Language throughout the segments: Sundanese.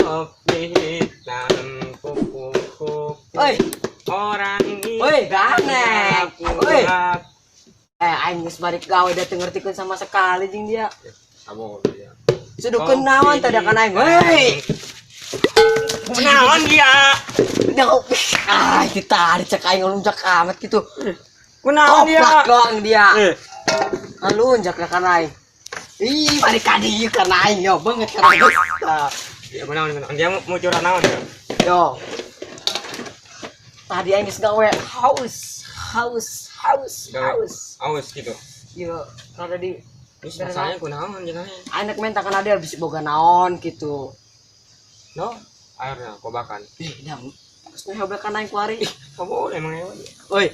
Kopi hitam kupu-kupu. Oi. Orang itu. Oi, gandeng. Oi. Aing geus balik gawe da teu ngertikeun sama sekali jeung dia. Kamu dia. Sudukeun naon teh da kana aing. Hei. Kunaon dia? Ah, itu tadi cek aing ngelunjak amat gitu. Kunaon dia? Koplak doang dia. Ngelunjak da kana aing. Ih, balik ka dieu kana aing yo banget kana aing. Ya kunaon kunaon dia mau curhat naon ya? Yo. Tadi aing geus gawe haus, haus, haus, haus. Haus gitu. Yo, rada di terus masalahnya kunaon jeung aing? Aing minta kana dia bisa boga naon gitu. No, airnya kobakan. Ih, dah. Terus nih kana aing kuari. Kamu emang hewan. Oi.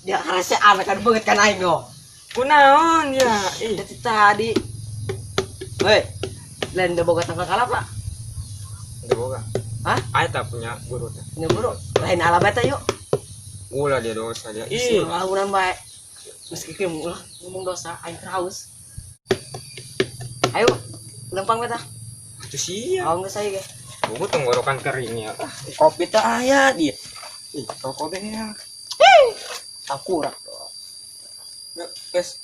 Dia rese amat kan banget kan aing yo. Kunaon ya? Ih, tadi. Woi. Lain da boga tangkal kalapa? Da boga. Hah? Aing tak punya guru teh. Punya guru. Lain ala beta yuk. Ulah dia dosa dia. Ih, lamunan bae. Meski kieu ulah ngomong dosa aing haus. Ayo, lempang beta. Atuh sia. Haus geus saya ge. Gua tenggorokan kering ya. Kopi teh aya dia. Ih, rokok beak. Akurat. Ya, guys.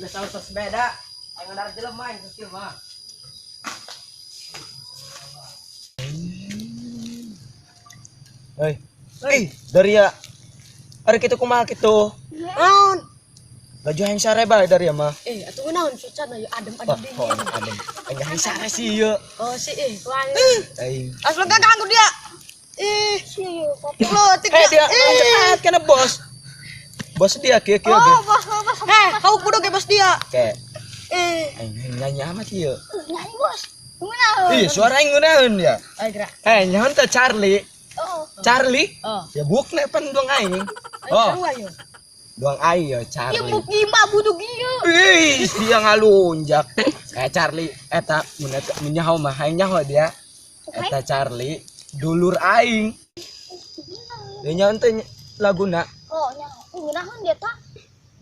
Geus haus beda. Aing ngadar jelema aing geus kieu mah. Hei. Hei, Daria. Ari kitu kumaha kitu? Naon? Baju hayang sare bae Daria mah. Atuh naon sucan aya adem-adem dingin. Oh, adem. Aing hayang sare sih ieu. Oh, si wani. Aing. Asal ganggu dia. Ih, lotik dia. Dia kana bos. Bos dia kieu kieu. Oh, bos, bos. Heh, kau kudu ge bos dia. Oke. Aing nyanyi amat ieu. Nyanyi bos. Ngeunaheun. Ih, suara aing ngeunaheun ya. Ayo gerak. Nyaho teh Charlie. Oh. Charlie? Oh. Ya bukna pan duang aing. Oh. Duang aing ya Charlie. Ya buk gimba buduk ieu. Ih, dia ngalunjak. Charlie eta mun nyaho mah aing nyaho dia. Eta Charlie dulur aing. Dia nyaho teh laguna. Oh, nyaho. Ngeunaheun dia tah.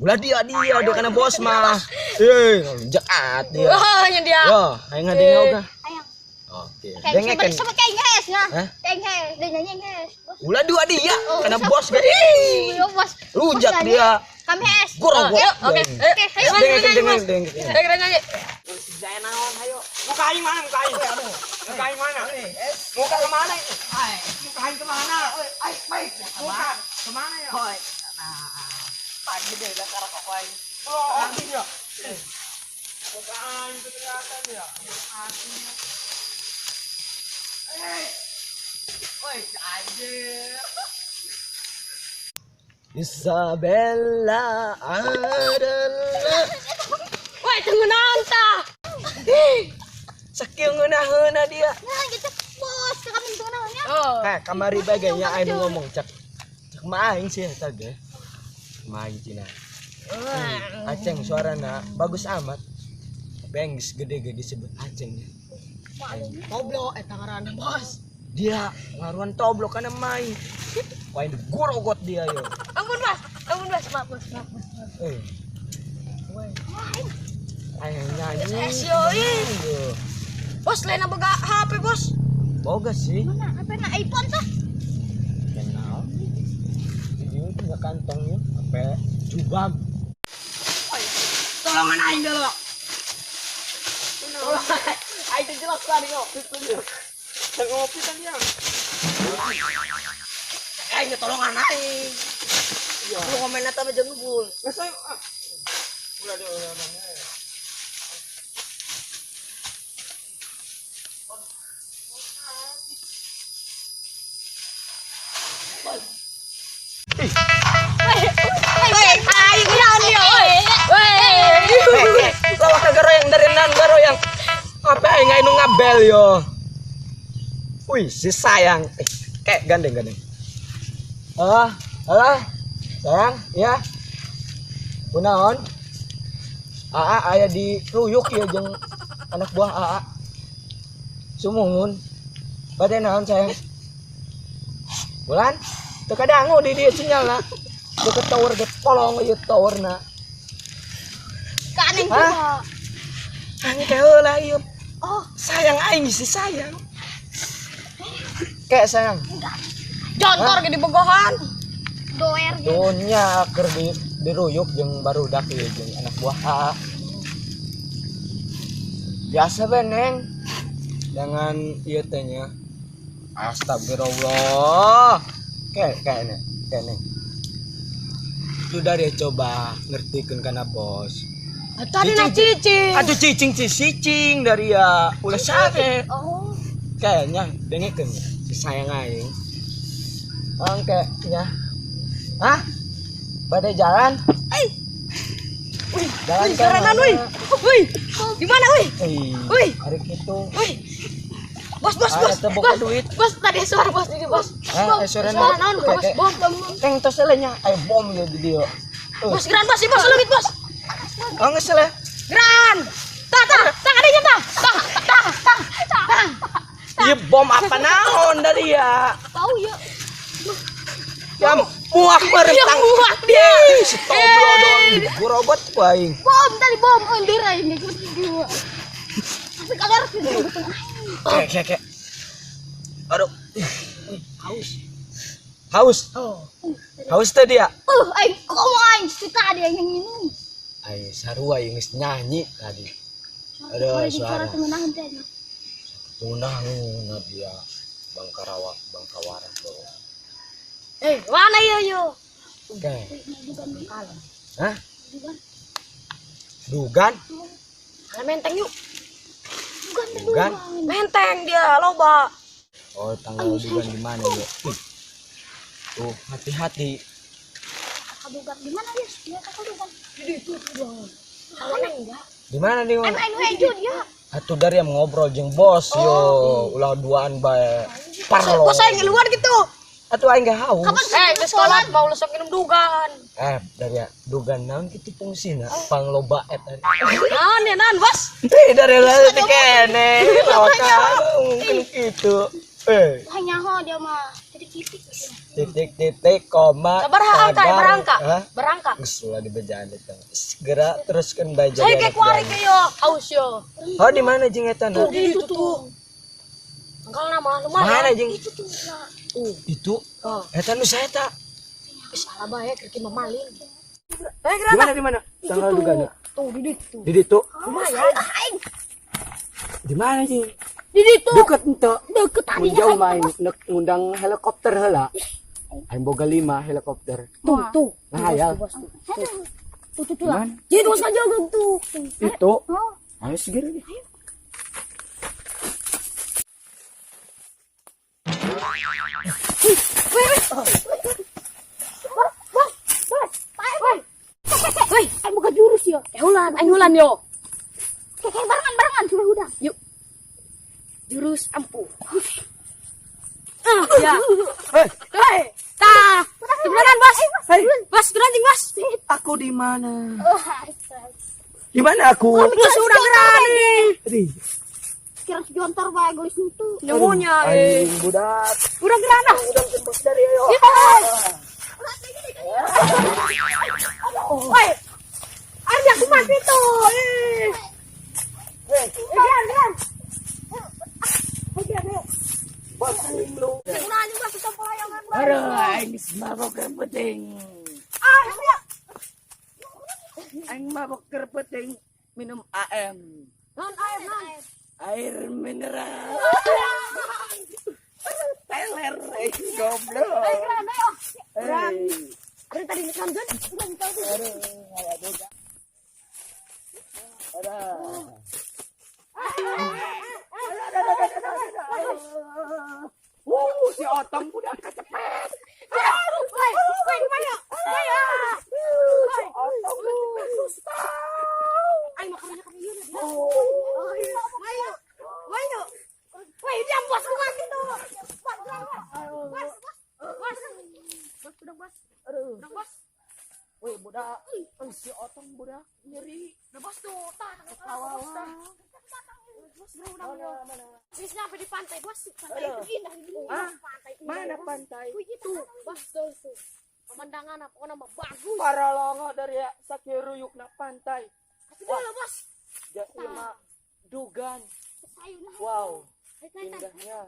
Ulah dia dia kana bos mah. Ngalunjak at dia. Oh, nya dia. Yo, aing ngadenge ogah. Ayang. Oke. Dengekeun. Sama kayak ngehes nah. Ngehes, dia nyanyi ngehes. Ulah dua dia, kana bos ge. Yo bos. Lunjak dia. Kami hes. Gorogok. Oke. Oke, ayo dengekeun. Dengekeun nyanyi. Jaya naon hayo. Muka aing mana muka aing? Muka aing mana? Muka kemana ini? Muka aing kemana? Oi, aing baik. Muka kemana ya? Oi. Nah, pagi deh dah karek aing. Oh, ya. Muka aing kelihatan ya. Oi, anjir. Isabella adalah. Woi, tunggu naon tah? Sakieu ngeunaheunna dia. Nah, gitu bos, kami tunggu naon nya. Oh. Heh, kamari bae ge nya aing ngomong cek. Cek mah aing sih eta ge. Mah aing cina. Aceng suarana bagus amat. Tapi aing geus gede ge disebut Aceng ya. Toblo eta ngaranna bos. Dia ngaruan toblo kana main. Wah, ini gorogot dia yo. Ampun bos, ampun bos, maaf bos, maaf bos. Aing nyanyi. Bos lain boga HP bos. Boga sih. Mana HP na iPhone tah? Kenal. Ini punya kantongnya HP jubab. Tolongan aing dulu. Tolong. Aing jelas tadi ngopi tuh. Ngopi kan dia. Aing tolongan aing. Lu komen eta mah jeung ngebul. Geus ayo. Ulah dia ulah. Aing naon dia oi. Weh. Lawak garoyang dari nan garoyang. Apa aing nu ngabel yo. Wih, si sayang. Kayak gandeng-gandeng. Alah, alah. Sayang, ya. Kunaon? Aa aya di ruyuk ya jeung anak buah Aa. Sumuhun. Bade naon sayang? Bulan, teu kadangu di dieu sinyalna. Deket tower ge polong ieu towerna. Ka aneng kumaha? Engke heula ieu. Oh, Sayang aing sih sayang. Kayak sayang. jontor ge dibogohan. Doer ge. Dunya keur di diruyuk jeung barudak ieu jeung anak buah AA. Biasa be, Neng. Jangan ieu teh nya. Astagfirullah. Kayak kayaknya, kayak Neng. Sudah deh coba ngertikeun kana bos. Tadi na cicing. Aduh cicing cicing dari ya ulah sare. Oh. Kayaknya dengekeun si sayang aing. Angke nya. Hah? Badai jalan? Wih, Jalan wih, ke sorangan mana? wih. Wih. Di mana wih? Wih, Wih. hari gitu. Wih. Bos, bos, Ah, bos. eta boga Bos, duit. bos, tadi suara bos ini, bos. Ah, Bos, eh, suara suara naon? naon, bos? Kayak- Bom, bom, bom. Teng tos heula nya, aya bom ieu di dieu. Bos, geran bos, bos, leungit, bos. Oh, geus lah. Geran. Tah, tah, tah adanya tah. Tah, tah, tah, tah. Ieu bom apa naon dari ya? Tahu ya. Ya muak Ya merentang. muak dia. Ih, si toblo doang digurobot ku aing. Bom tadi bom undir aing ngikut gua. Tapi kagak harus digebukin aing. Kayak kayak kayak. Aduh. Haus. Haus. Oh. Haus tadi ya? Aing komo aing si tadi aing yang minum. Aing sarua aing geus nyanyi tadi. Aduh, Suara suara. tengenah teh. Tunang dia Bangkarawa, Bangkawara tuh. Eh, mana yo yo? Oke. Hah? Dugan? Ada menteng yuk. Dugan? Menteng dia loba. Oh, tanggal dugan di mana ya? Ih. Tuh, hati-hati. Dugan di mana ya? Dia kata dugan. Di itu tuh. Mana enggak? Di mana di mana? Aing hejo dia. Atuh dari yang ngobrol jeung bos yo, ulah duaan bae. Parlo. Bos aing keluar gitu. Atuh aing gak haus. Eh, di sekolah mau lesok minum dugan. Eh, dari ya, dugan naon kitu fungsina pangloba eta. Naon ya naon, Bos? Eh, dari leutik kene. Lawakan mungkin gitu. Eh, Hanya ho dia mah titik-titik. Titik titik koma. Sabar angka, pagar. berangka. Hah? Berangka. Geus ulah dibejaan eta. Segera teruskeun bae jadi Saya kayak anak kuari jalan. ke yo, haus yo. Oh, di mana jeung eta na? Tuh, itu tuh. Tanggal nama lumayan. Mana jeung? Itu tuh. Tuh. Itu. Oh. Eta nu saya eta. Ih, salah bae keur mah maling. Eh, Di mana di mana? Tanggal dugana. Tuh, di ditu. Di ditu. Lumayan. Di mana jeung? Di ditu. Deket ente. Deket Mun jauh main nek ngundang helikopter heula. Aing boga 5 helikopter. Tuh, tuh. Nah, ya. Tuh, tuh, tuh. Di mana? Jadi bos jogong tuh. Itu. Ayo segera deh. Bos, bos, bos. Woi, aing buka jurus yo. Eh, ulan, aing ulan yo. Kayak barengan barengan sudah udah. Yuk. Jurus ampuh. Ah, ya. Hei, Hei, tah. Kebenaran, Bos. Bos, beneran jeung, Bos. aku di mana? Di mana aku? Geus urang gerani. Aduh, Kira si jontor bae geus itu. Nyahonya eh. aing budak. Urang gerana. Udang tembus dari ayo. Woi. Ada aku mati tuh. Eh. Eh, geran, geran. Aduh, aing geus mabok keur penting. Ah, ya. Aing mabok keur penting minum AM. Non air, non. Air mineral. Teler, eh, goblok. Geran, ayo. Eh. Dari tadi ngekan kan? Si Otong budak kecepet. Woi, woi, mayo. Mayo. Si Otong susah. Ayo makannya kami yuk. Mayo. Mayo. Woi, dia bos rumah gitu. Bos, bos. Bos. Bos, udah bos. Udah bos. Woi budak, si Otong budak nyeri. Udah bos tuh, tah, bos tah. Bos, bro, udah bro. Sini sampai di pantai, bos. Pantai itu indah di pantai. Mana pantai? Itu, bos tuh, tuh. Pemandangan apa pokoknya mah bagus. Para longo dari sakiruyuk na pantai. Kasih dulu, bos. Ja, ieu mah Dugan. Ayo lah. Wow, indahnya.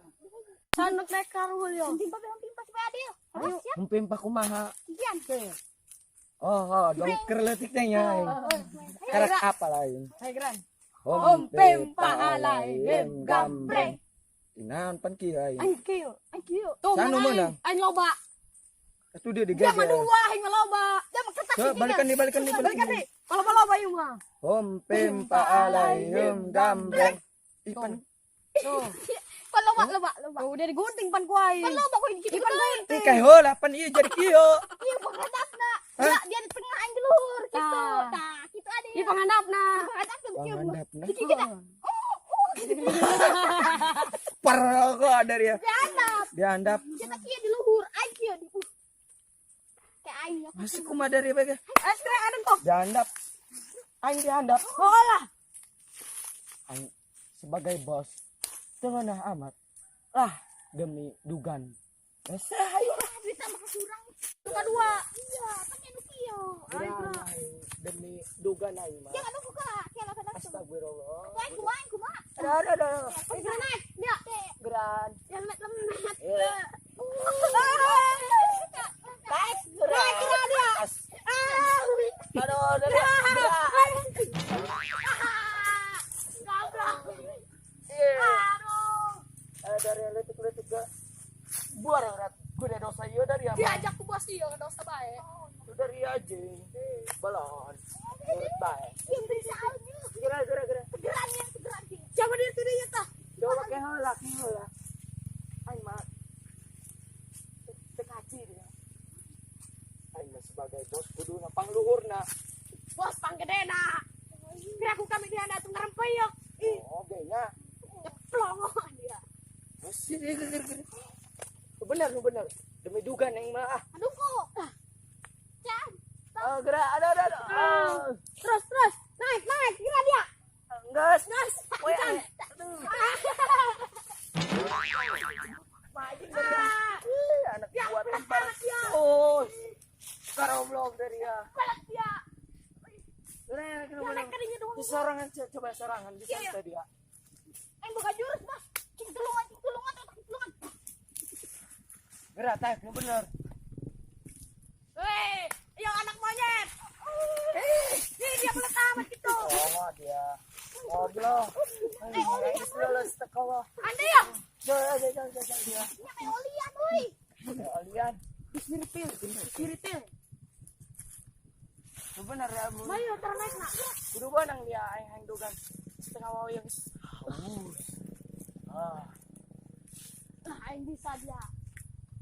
Sanuk naik karul yo. Pimpa pimpa supaya adil. Ayo. Pimpa kumaha? Ian. Oh, dongker leutik teh nya aing. Karak apa lain? Hai geran. Hom pimpa alaihim gambreng. Inaon pan kieu aing. Aing kieu, aing kieu. Tuh Sanu menang. menang. Aing loba. Atuh dia Dia digeger. mah dua, aing mah loba. Dia mah kertas Coba balikan nih, balikan nih, balikan nih. Kalau loba ieu mah. Hom pimpa alaihim gambreng. Ih, pan Tuh. Pan loba, loba, loba. Tuh udah digunting pan ku aing. Pan loba ku gitu. Ih, pan gunting. Ih, kayak heula pan ieu jadi kieu. Iya panghandapna. Dia dia di tengah aing di luhur gitu. Tah, kitu ade. Ih, panghandapna. Panghandap kieu. Panghandapna. Gitu kita. Oh, gitu. Parah dari ya. Dihandap. Dihandap. Kita kieu di luhur, aing kieu di Kayak aing ya. Masih kumaha dari bae. Eh, sekarang ada kok. Dihandap. Aing dihandap. Oh lah. Aing sebagai bos tengah amat lah demi dugan. Wes ayo lah. Bisa mah surang. Luka dua. Iya, kan anu kieu. Aing demi dugan aing mah. Jangan nunggu ka. Kela kana. Astagfirullah. Aing kumaha, aing kumaha. Aduh, aduh, aduh. Geran naik. Dia. Geran. Ya lemet. Iya. Naik, geran. Naik dia. Ah. Aduh, aduh, aduh. Aduh. Dari letik-letik ke buar rat gede dosa ieu dari apa? Diajak ku bos ieu dosa bae. Itu dari aja. Balon. Murid bae. Yang bisa aja. Gerak, gerak, gerak. Tegeran ya, tegeran. Siapa dia tuh dia tah? Coba ke heula, ke heula. Aing mah teu dia. Aing mah sebagai bos kuduna pangluhurna. Bos panggedena. Kira ku kami dia datang ngerempey yo. Ih, Oh, ge nya. nyeplong dia. Masih gerak, gerak, gerak. Benar, benar. Demi dugan aing mah ah. Aduh kok. Can. Oh, gerak. Aduh, aduh, aduh. Ah. Terus, terus. Naik, naik. Gila dia. Enggeus. Terus. Weh, Can. aduh. Ah. Ih, anak Ya, buat pelak dia. Oh, karoblok dari ya. Pelak dia. Gerak, Ya, gerak, naik kadinya doang. Di sorangan coba sorangan bisa Iya, iya. tadi ya. Aing boga jurus, Bos. Cing tulungan, cing tulungan, cing tulungan. Gerak, tah, nu bener. Weh, yang anak monyet. Ini dia pelak amat gitu. Oh, dia. Goblok. Eh, oli. Geus lulus teko. Anda ya? Jangan, jangan, jangan dia. Ini kayak olian, woi. Olian. Spiritil, spiritil. Nu bener ya, Bu. Mayo tar naik nak. Kudu bonang dia aing aing dugan. Setengah wae yang geus. Haus. Ah, Ah, aing bisa dia.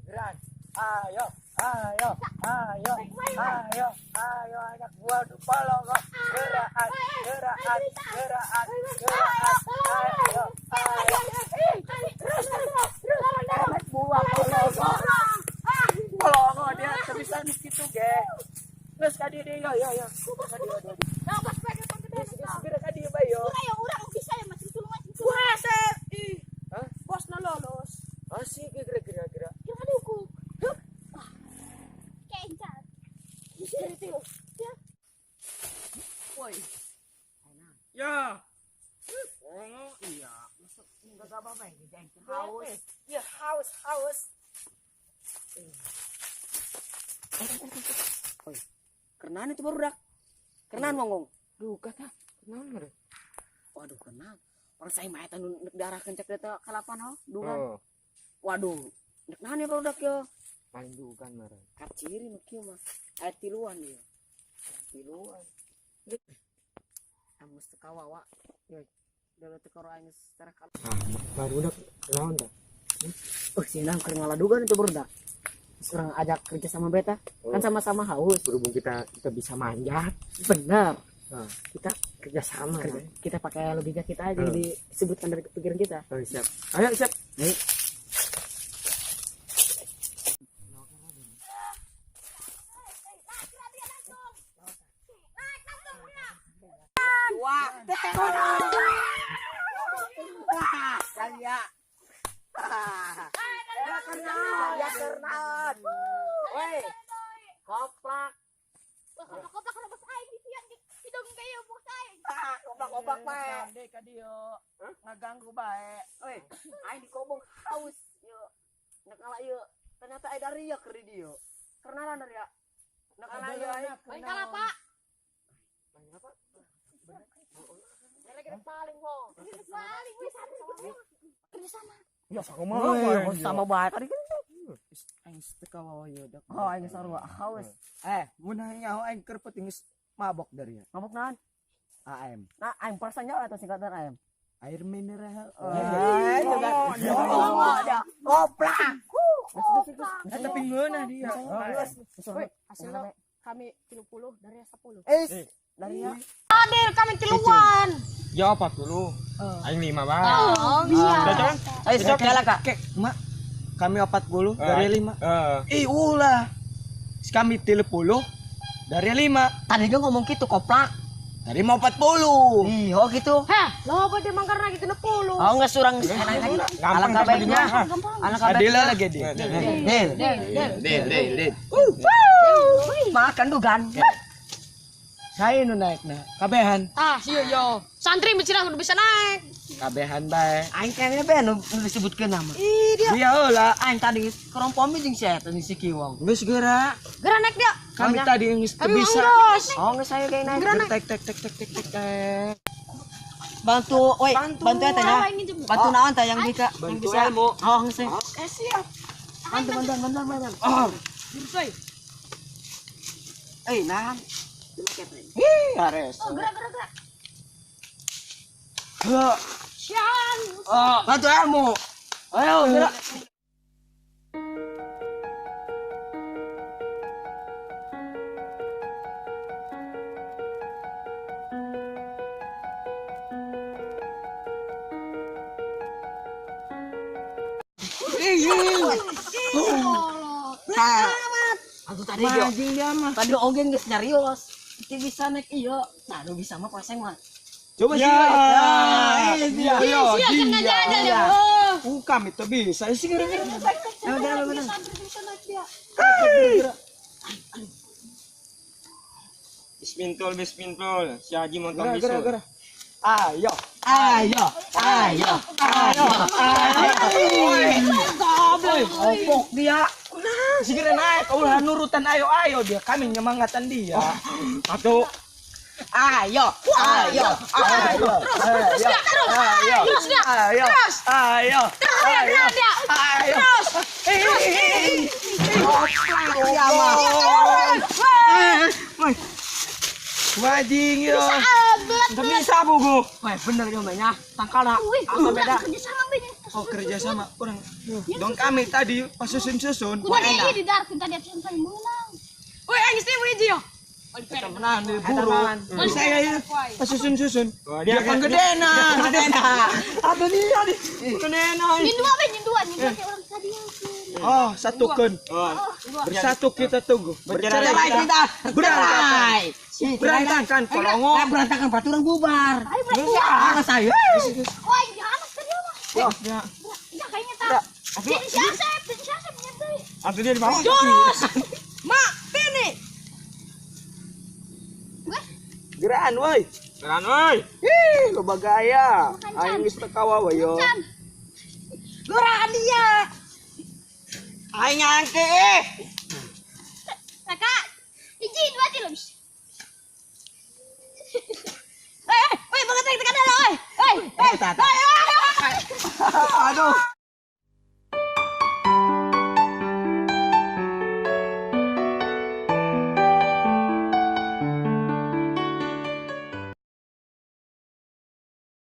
gerak. Ayo, ayo, ayo, ayo, ayo anak buah dupalo kok. Gerakan, gerakan, gerakan, gerakan. Ayo, ayo. Terus, terus, terus. Anak buah polongo. Polongo dia bisa gitu ge. Geus ka dieu yo yo yo. Ka dieu yo. Nah, bos pengen gede. Geus ka dieu bae yo. Ayo urang bisa ya Mas, tulungan, tulungan. Wah, ser. Ih, Hah? bos na lolos. Ah sih geura geura geura. Jangan dihukum. Kencat. Spiritil. Ya. Woi. Ya. Oh, iya. Enggak apa-apa ya, haus. Ya haus haus. Oi. Kerenaan itu baru dak. Kerenaan wong. Duka tah. Kenaon mere? Waduh, kerenaan. Orang saya mah eta nu darah kencak eta kalapan ho, dugan. Oh, Waduh, nek naon ya baru dak yo. paling dugan meren. Kaciri nu kieu mah. Aya tiluan dia. Tiluan. Amus teu kawawa. Yoi. Dulu teu karo aing secara kal. Ah, baru udah kenaon dah. Oh, si nang keur ngaladugan itu baru dak. Sekarang ajak kerja sama beta. Kan Oh. sama-sama haus. Berhubung kita kita bisa manjat, Benar. Nah. Kita kerja sama. kerja, kita pakai logika kita aja Hmm. disebutkan dari pikiran kita. Oh, siap. Ayo, siap. Ayo. Naik langsung dia. Dua. Kaya. Ya kenal, ya kenal. Woi, koplak. Wah, koplak-koplak kalau bos aing di siang di Untung kayo bukai. Opak-opak bae. Ande ka dieu. Ngaganggu bae. Oi, aing dikobong haus yo. Nakala ieu. Ternyata aya daria keur di dieu. Kenalan daria. Nakala ieu aing. Main kalapa. Main apa? Lagi paling ho. Paling wis kerja sama. Ya sama sama bae tadi kan. Aing teu kawawa ieu dak. Oh, aing sarua haus. Mun hayang nyaho aing keur penting geus mabok dari ya. Mabok naon? AM. Nah, aing perasaan atau singkatan AM? Air mineral. Koplak. Tapi ngeunah dia. Woi, hasilnya kami 30 dari 10. Dari ya. Adil kami tiluan. Ya 40. Aing 5 bae. Oh, iya. Cocok? Ayo sekali Kak. Kek, mak. Kami 40 dari 5. Heeh. Ih, ulah. Kami 30 dari 5. Tadi dia ngomong gitu koplak. Tadi mau 40. Ih, oh gitu. Hah, lo kok dia mangkar lagi 60. Oh, enggak surang enak lagi. Alangkah baiknya. Alangkah Adil baiknya. lagi dia. Del. Del, del. Del, del. Makan dugan. Saya nu naik nah. Kabehan. Ah, iya yo. Santri micirah udah bisa naik. Kabehan bae. Aing kayaknya be nu disebutkeun nama. Ih, dia. Dia heula. Aing tadi kerompomi jeung si eta jeung si Kiwong. Geus geura. Geura naik dia. Kami tadi geus teu Kami bisa. mangros. Oh, geus saya kayak naik. Tek tek tek tek tek tek tek. Bantu, oi, bantu eta ya. Bantu naon tah yang bisa, yang Bantu bisa. ilmu. Oh, geus. Oke, siap. Bantu, bantu, bantu, bantu. Oh. Jurus, Eh, nah. Ih, ares. Oh, gerak gerak gerak. Heuh. Sian. Oh, bantu ilmu. Ayo, gerak. Atuh tadi dia. Anjing dia mah. Tadi oge geus nyarios. Itu bisa naik iya. Nah, nu bisa mah paseng mah. Coba sih. Ya. Ya, Iya, Sia kan aja aja dia. Kami tuh bisa sih geura-geura. Bener, bener. Santri bisa naik dia. Bismintul, bismintul. Si Haji montong Geura bisul. geura geura. Ayo. Ayo, ayo, ayo, ayo. Goblok. Opok dia. Segera naik, ulah nurutan ayo ayo dia, kami nyemangatan dia. Satu. Ayo, ayo, Ayo, Terus dia, terus. ayo, Terus dia. ayo, Terus. ayo, Terus dia, ayo, gerak dia. ayo. Terus. Dia mah. Wajing yo. Belat. Tapi bisa buku. Wah, bener yo nya. Tangkal Wih, Apa beda? kerja sama be. Oh kerja sama kurang. Dong kami tadi pas susun-susun. Kudu di di dar kita di atas menang. Woi, aing sih wiji yo. Temenan di buru. Saya ya pas susun-susun. Dia Dia kan gedena. Gedena. Aduh dia di gedena. Nyin dua be, nyin dua, nyin dua kayak orang tadi. Oh, satukan. Oh. Bersatu kita tunggu. Bercerai Bercerai kita. Berantakan. Bercerai. Berantakan kolongo. Eh, berantakan berarti orang bubar. Ayo berarti. Ah, saya. Wah, jangan tadi mah. Ya. Ya kayaknya tak. Si Asep, si Asep nyentuh. Atau dia di bawah. Jurus. Mak, tini. Geraan woi. Geran woi. Ih, loba gaya. Bukan, Aing geus teu kawawa yo. Can. Geraan dia. Aing ngangke eh. Kakak, hiji dua tilu. Eh, eh, woi, banget tekan dulu, oi. Oi, oi. Tata. Oi, oi, oi. Aduh.